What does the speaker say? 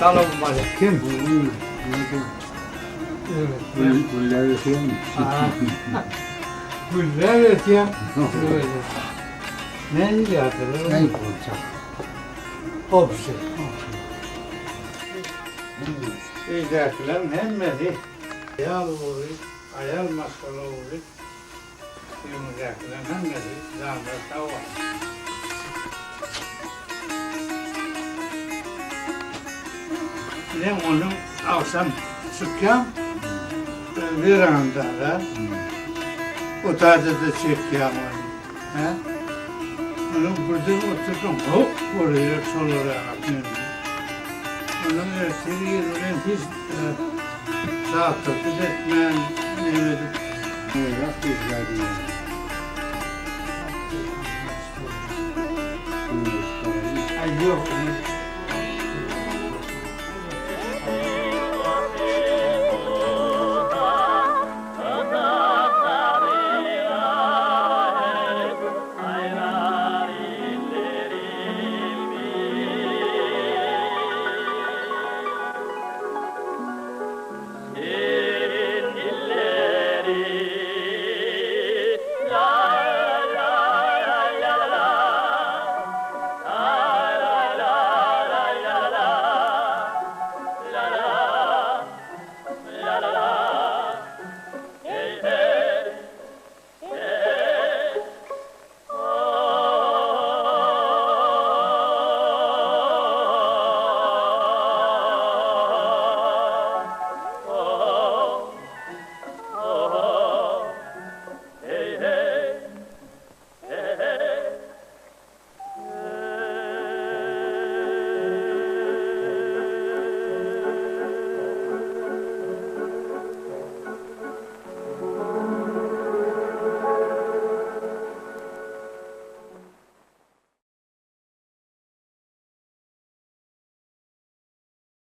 Salowmaleýkim. Güller ösýärmi? Güller ösýär. Ne diýýärdiler? Näme bolsa. Obşy. Öýdäkileriň hemmesi aýal ogry, aýal maşgala ogry. Öýüňizdäkileriň hemmesi janlary sag bolsun. Men onuň agşam çykýan werandada o taýda-da çekýän ony. Hä? Onuň birden oturdym, hop bolýar şolara mende. Onuň ertir ir bilen hiç zatyrdy etmän neme edip. Ýa diýýär. Aý ýok.